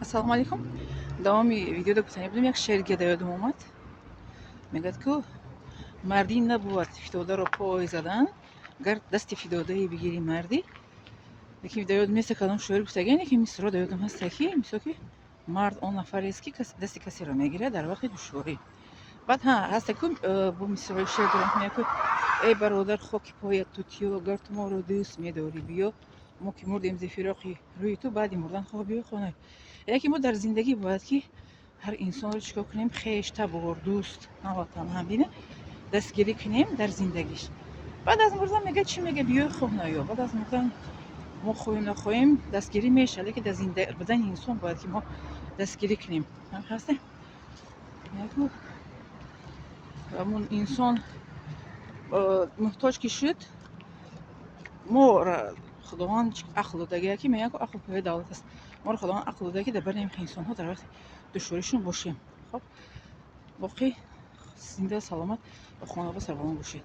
Ассалому алайкум. Давоми видеода гуфтанӣ будем, як шеър дар ёдам омад. Мегӯяд, ку мардӣ набувад фитодаро пой задан, гар дасти фидодае бигирӣ мардӣ. Лекин дар ёдам нест, кадом шоир гуфтагиан, лекин мисро дар ёдам ҳаста, ки мисол ки мард он нафарест, ки дасти касеро мегирад дар вақти душворӣ. Баъд ҳа ҳаста ку бо мисрои шеър дорам, мегӯяд, ку эй бародар, хоки поят тутиё, гар ту моро дӯст медорӣ, биё, мо ки мурдем зи фироқи рӯи ту, баъди мурдан хоҳ биёй хона. Яъне ки мо дар зиндагӣ бояд ки ҳар инсонро чӣ кор кунем? Хеш, табор, дӯст, ҳамватан, ҳамдина дастгирӣ кунем дар зиндагиш. Баъд аз мурдан мега, чӣ мега, биёй, хоҳ наё. Баъд аз мурдан мо хоҳем, нахоҳем, дастгирӣ мешавад, лекин дар зинда будани инсон бояд ки мо дастгирӣ кунем. Ҳасте, ҳамун инсон муҳтоҷ ки шуд, мо Худованд ақл додагия, ки мегӯяд, ақл пояи давлат аст. Моро Худованд ақл додагия, ки дар бари инсонҳо дар вақти душворишон бошем. Хоб, боқӣ зинда, саломат ва хонавода сарбаланд бошед.